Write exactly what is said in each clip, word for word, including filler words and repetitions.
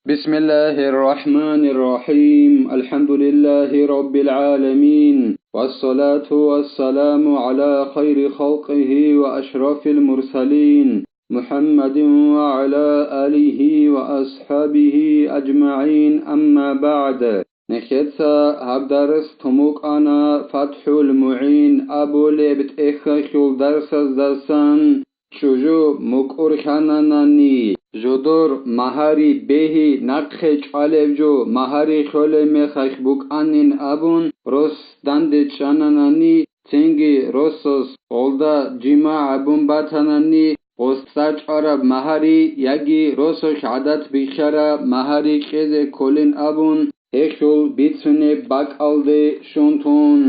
بسم الله الرحمن الرحيم. الحمد لله رب العالمين. والصلاة والسلام على خير خلقه وأشرف المرسلين محمد وعلى آله وأصحابه أجمعين. أما بعد. Нехеца гьаб дарс тумукъана ФатхӀул МугӀин абулеб тӀехьалъул дарсаздасан. ЧӀужу мукӀурхьананани, жодор магьари бегьи нахъе чӀвалеб жо магьари хьолеб мехалъ букӀанин абун, рос данде чӀананани, цинги росас гъолда жимагӀ гьабун батанани, гъос цӀа чӀвараб магьари яги росулъ гӀадат бихьараб магьари кьезе кколин абун, гьелъул бицунеб бакӀалде щун тун,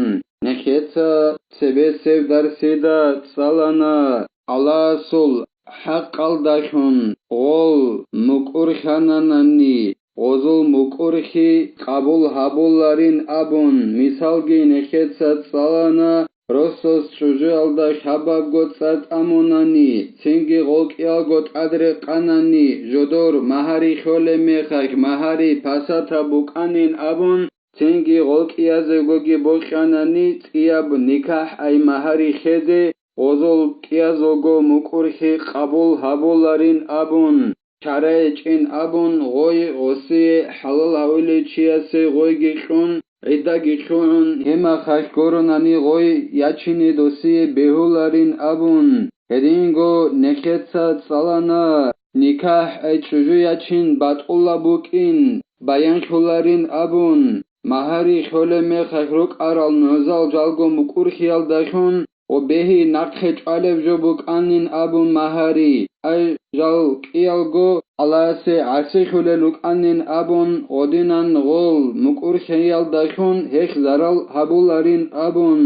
нехеца цебесеб дарсида цӀалана. Аллагьасул хӀакъалдалъун гъол мукӀурхьананани, гъозул мукӀурхьи къабул гьабуларин абун, мисалги нехеца цӀалана, росас чӀужуялда хабабго цӀа тӀамунани, цинги гъолкӀиялго тӀадрекъанани, жодор магьари хьолеб мехалъ магьари пасатаб букӀанин абун, цинги гъолкӀиязегоги бокьанани цӀияб никахӀ ай магьари хьезе, гъозул кӀиязулго мукӀурхьи къабул гьабуларин абун, чарайчӀин абун, гъой гъосие хӀалал гьавулев чиясе гъойги кьун, гӀиддаги лъугӀун, гьемахалъ гуронани гъой ячине досие бегьуларин абун, гьединго нехеца цӀалана, никахӀ ай чӀужу ячин батӀулаб букӀин баянлъуларин абун, магьари хьолеб мехалъ рукӀарал нугӀзал жалго мукӀурхьиялдалъун, ва бегьи нахъе чӀвалеб жо букӀанин абун магьари, ай жал кӀиялго Аллагьасе гӀасилъулел рукӀанин абун, гъодинан гъол мукӀурхьиялдалъун гьелъ зарал гьабуларин абун.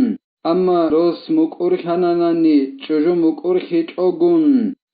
Амма рос мукӀурхьананани, чӀужу мукӀурхьичӀогун,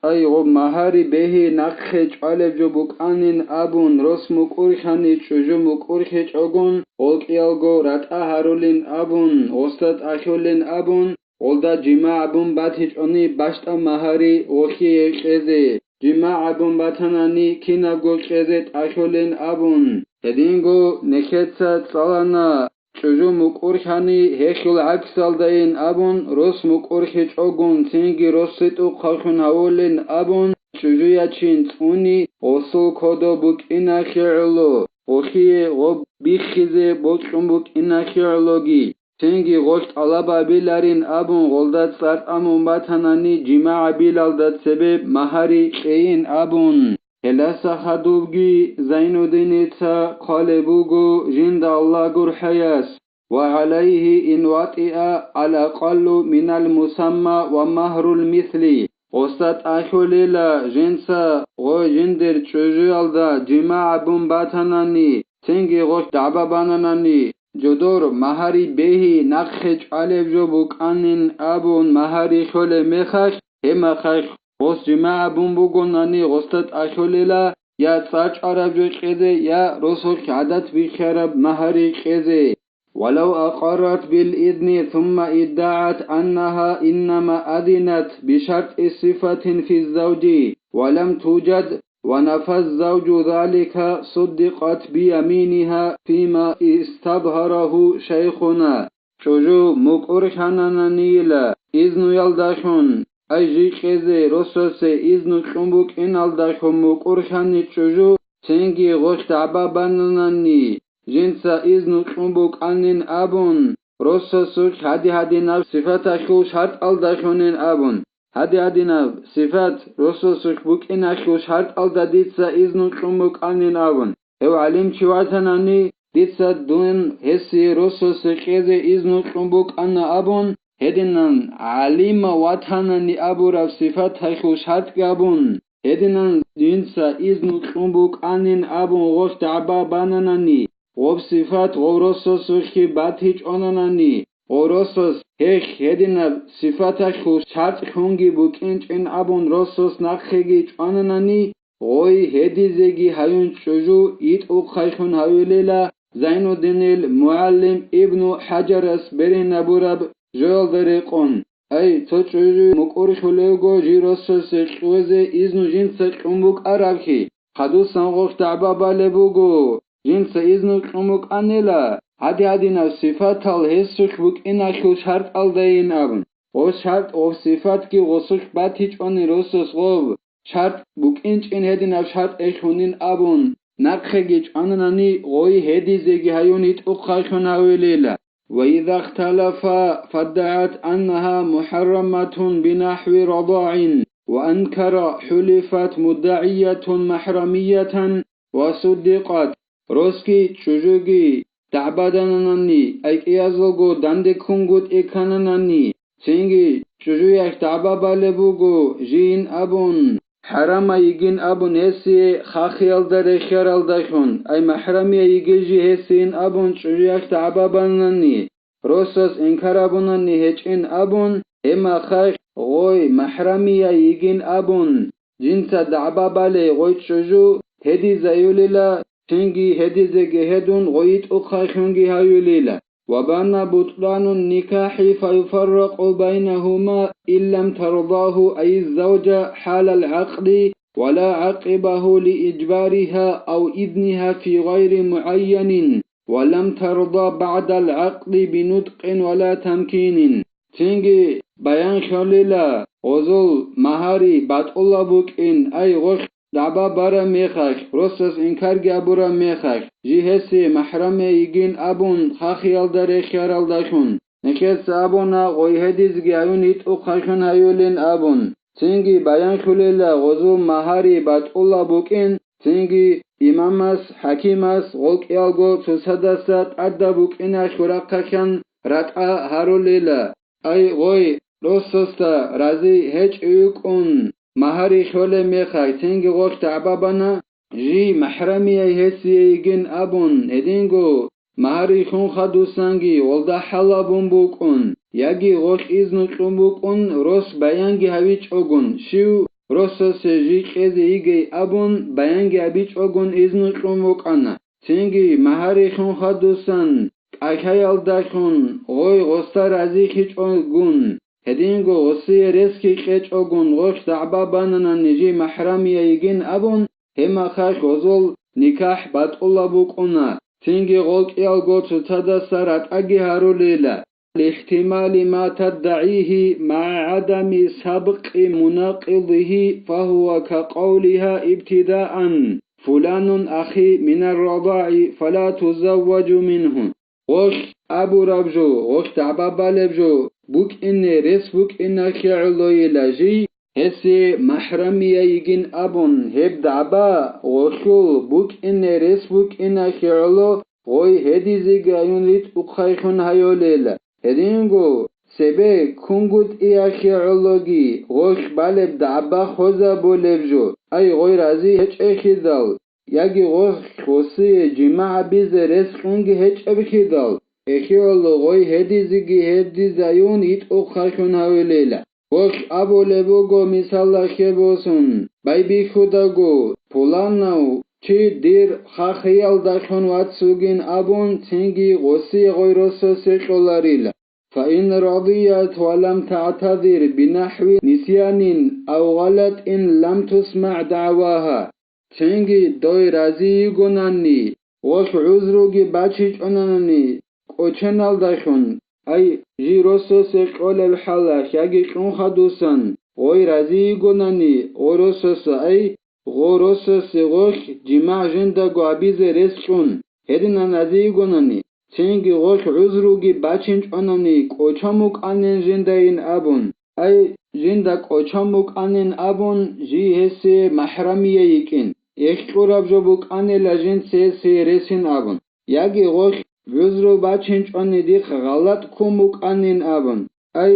ай гъоб магьари бегьи нахъе чӀвалеб жо букӀанин абун, рос мукӀурхьани чӀужу мукӀурхьичӀогун, гъолкӀиялго ратӀа гьарулин абун, гъосда тӀахьулин абун, гъолда жимагӀ гьабун батичӀони бащтӀаб магьари гъолъие кьезе, жимагӀ гьабун батанани кинабго кьезе тӀахьулин абун, гьединго нехеца цӀалана, чӀужу мукӀурхьани гьелъул гӀаксалдайин абун, рос мукӀурхьичӀогун, цинги роситӀухъаллъун гьавулин абун, чӀужу ячин цӀуни гъосул кодо букӀиналъе гӀоло, гъолъие гъоб биххизе бокьун букӀиналъе гӀологи, цинги гъолъ тӀалаб гьабиларин абун, гъолда цӀар тӀамун батанани жимагӀ гьабилалда цебе магьари кьейин абун. Гьелдаса хадубги Зайнуддиница хъвалеб буго жинда Аллагь гурхӀаяс: «Ва гӀалайгьи ин ватӀиа ал-акъаллу минал мусамма ва магьрул мисли». Гъосда тӀахьулила жинца гъой жиндир чӀужуялда жимагӀ гьабун батанани, цинги гъолъ дагӀба бананани, жодор магьари бегьи нахъе чӀвалеб жо букӀанин абун магьари хьолеб мехалъ, гьеб мехалъ гъос жимагӀ гьабун бугонани, гъосда тӀахьулила я цӀа чӀвараб жо кьезе, я росулъ гӀадат бихьараб магьари кьезе. ولو أقرت بالإذن ثم ادعت أنها إنما أذنت بشرط صفة في الزوج ولم توجد، ونفى الزوج ذلك، صدقت بيمينها فيما استظهره شيخنا. ЧӀужу мукӀурхьанананила изнуялдалъун, ай жикъезе росасе изну кьун букӀиналдалъун мукӀурхьани чӀужу, цинги гъолъ дагӀба бананани, жинца изну кьун букӀанин абун, росасулъ гьади-гьадинаб сифаталъул шартӀалдалъунин абун, гьади-гьадинаб сифат росасулъ букӀиналъул шартӀалда дица изну кьун букӀанин абун, гьев гӀалимчи ватанани, дица дун гьесие росасе кьезе изну кьун букӀана абун, гьединан гӀалима ватанани абураб сифаталъул шартӀ гьабун, гьединан жинца изну кьун букӀанин абун гъолъ дагӀба бананани, гъоб сифат гъов росасулъги батичӀонанани, гъов росас гьелъ гьединаб сифаталъул шартӀ лъунги букӀинчӀин абун росас нахъеги чӀвананани, гъой гьедизеги гьаюн чӀужу итӀухъайлъун гьавилила Зайнуддинил мугӀалим Ибну ХӀаджарас берин абураб жоялда рекъон. Ай, цо чӀужу мукӀурхьулевго жив росасе кьезе изну жинца кьун букӀарабхӀи, хадусан гъолъ дагӀба балеб буго, жинца изну кьун букӀанила, гьади-гьадинаб сипатал гьесулъ букӀиналъул шартӀалдайин абун. Гъо шартӀ, гъо сипатги гъосулъ батичӀони росас гъоб шартӀ букӀинчӀин гьединаб шартӀ эхунин абун, нахъеги чӀвананани гъой гьедизеги гьаюн гьитӀухъайхун гьавилила. وإذا اختلفا فادعت أنها محرمة بنحو رضاع، وأنكر حلفت مدعية محرمية وصدقت. Росги чӀужуги дагӀбадананани, ай кӀиязулго данде ккунгутӀи ккананани, цинги чӀужуялъ дагӀба балеб буго жийин абун, хӀарамай йигин абун гьесие хахиялда рехияралдалъун, ай махӀрамияй йигей жи гьесейин абун чӀужуялъ дагӀба банани, росас инкар абунани гьечӀин абун, гьеб мехалъ гъой махӀрамияй йигин абун, жинца дагӀба балей гъой чӀужу гьедизаюлила, цинги гьедизеги гьедун гъой йитӀухъайхунги гьаюлила. وبان بطلان النكاح فيفرق بينهما إن لم ترضاه أي الزوجة حال العقد ولا عقبه لإجبارها أو إذنها في غير معين، ولم ترضى بعد العقد بنطق ولا تمكين. Цинги баянлъулила гъозул магьари батӀулаб букӀин, ай гъолъ дагӀба бараб мехалъ, росас инкарги абураб мехалъ, жи гьесие махӀрамияй йигин абун хахиялда рехияралдалъун. Нижеца абуна гъой гьедизеги гьаюн йитӀухъайхун гьаюлин абун. Цинги баянлъулила гъозул магьари батӀулаб букӀин, цинги имамас, хӀакимас гъол кӀиялго цоцадаса тӀадаб букӀиналъул рахъалъан ратӀа гьарулила. Ай гъой, росасда рази гьечӀев йикӀун, магьари лъолеб мехалъ цинги гъолъ дагӀба бана, жий махӀрамияй гьесие йигин абун, гьединго магьари лъун хадусанги гъолда хӀалабун букӀун, яги гъолъ изну кьун букӀун, рос баянги гьабичӀогун, щив росасе жий кьезе йигей абун баянги гьабичӀогун изну кьун букӀана. Цинги магьари лъун хадусан тӀахьаялдалъун гъой гъосда разилъичӀогун, гьединго гъосие ресги кьечӀогун гъолъ дагӀба бананани жий махӀрамияй йигин абун, гьеб мехалъ гъозул никахӀ батӀулаб букӀуна, цинги гъол кӀиялго цоцадаса ратӀаги гьарулила. لاحتمال ما تدعيه مع عدم سبق مناقضه، فهو كقولها ابتداء: فلان أخي من الرضاع فلا تزوج منه. Гъолъ абураб жо, гъолъ дагӀба балеб жо букӀине рес букӀиналъе гӀолойила жий, гьесие махӀрамияй йигин абун, гьеб дагӀба гъолъул букӀине рес букӀиналъе гӀоло гъой гьедизеги гьаюн ритӀухъайхун гьайолела. Гьединго цебе кунгутӀиялъе гӀологи гъолъ балеб дагӀба хвезабулеб жо, ай гъой рази гьечӀехидал, яги гъолъ гъосие жимагӀ гьабизе рес кьунги гьечӀебхидал, эхиоло гъой гьедизеги гьедизаюн йитӀухъайхун гьавилела. Гъолъ абулеб буго, мисалалъе босун, байбихьудаго, пуланав чи дир хахиялдалъун вац вугин абун, цинги гъосие гъой росасе кьоларила. فإن رضيت ولم تعتذر بنحو نسيان أو غلط لم تسمع دعواها. Цинги дой рази йигонани, гъолъ гӀузруги бачичӀонанани кӀоченалдалъун, ай, жий росасе кьолеб хӀалалъ яги кьун хадусан, гъой рази йигонани, гъо росаса, ай, гъо росасе гъолъ жимагӀ жиндаго гьабизе рес кьун, гьединан рази йигонани, цинги гъолъ гӀузруги бачинчӀонани кӀочон букӀанин жиндайин абун, ай, жинда кӀочон букӀанин абун, жий гьесие махӀрамияй йикӀин, эхь кьураб жо букӀанила жинца гьесие ресин абун, яги гъолъ гӀузру бачинчӀони дихъ гъалатӀ ккун букӀанин абун, ай,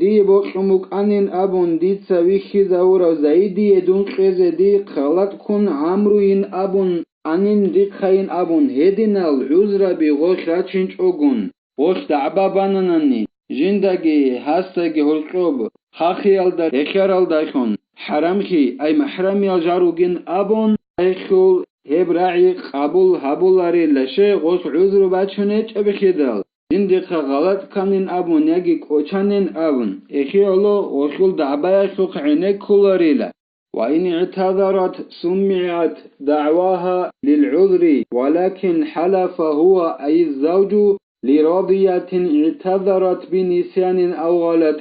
дие бокьун букӀанин абун, дица вихьизавурав Заидие дун кьезе дихъ гъалатӀ ккун гӀамруйин абун, анин дихъайин абун, гьединал гӀузраби гъолъ рачинчӀогун, гъолъ дагӀба бананани, жиндаги гьасдаги гьоркьоб хахиялда рехияралдалъун, хӀарамлъи, ай махӀрамиял жал ругин абун, эхьул, гьеб рагӀи къабул гьабуларилаше гъолъ гӀузру бачун гьечӀебхидал, жиндихъа гъалатӀ кканин абун яги кӀочанин абун, эхиоло гъолъул дагӀбаялъухъ гӀенеккуларила. وإن اعتذرت سمعت دعواها للعذر، ولكن حلف هو أي الزوج لراضية اعتذرت بنسيان أو غلط.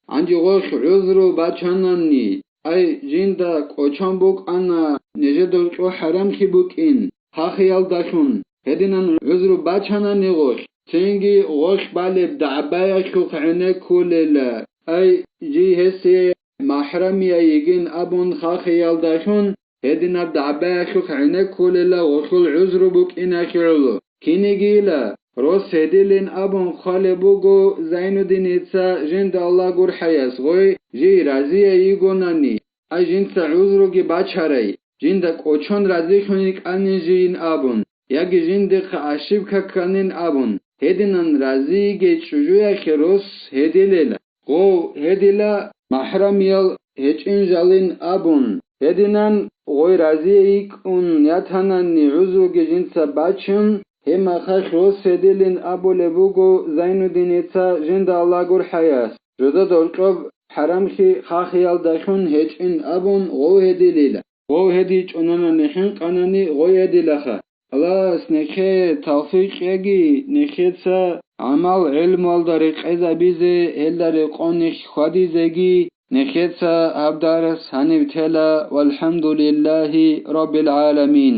Гьанже гъолъ гӀузру бачанани, ай, жинда кӀочон букӀана нижеда гьоркьоб хӀарамлъи букӀин, хахиялдалъун, гьединан гӀузру бачанани гъолъ, цинги гъолъ балеб дагӀбаялъухъ гӀенеккулела, ай, жий гьесие махӀрамияй йигин абун хахиялдалъун, гьединаб дагӀбаялъухъ гӀенеккулела гъолъул гӀузру букӀиналъе гӀоло. Кинигийила, рос гьедилин абун хъвалеб буго Зайнудиница жинда Аллагь гурхӀаяс гъой, жий разияй йигонани, ай жинца гӀузруги бачарай, жинда кӀочон разилъун йикӀанин жийин абун, яги жиндихъа ошибка кканин абун, гьединан разиги чӀужуялъе рос гьедилел. Гъов гьедила, махӀрамиял гьечӀин жалин абун, гьединан гъой разие йикӀун ятанани гӀузруги жинца бачун, гьеб мехалъ рос гьедилин абулеб буго Зайнудиница жинда Аллагь гурхӀаяс, жодада гьоркьоб хӀарамлъи хахиялдалъун гьечӀин абун гъов гьедилила. Гъов гьедичӀонанани хӀинкъанани гъой гьедилаха. Аллагьас нехее тавфикъ кьеги, нехеца гӀамал гӀелмуялда рекъезабизе, гьелда рекъон нехь хьвадизеги, нехеца гьаб дарс гьанив тела, валхӀамдулиллагьи раббил гӀаламин.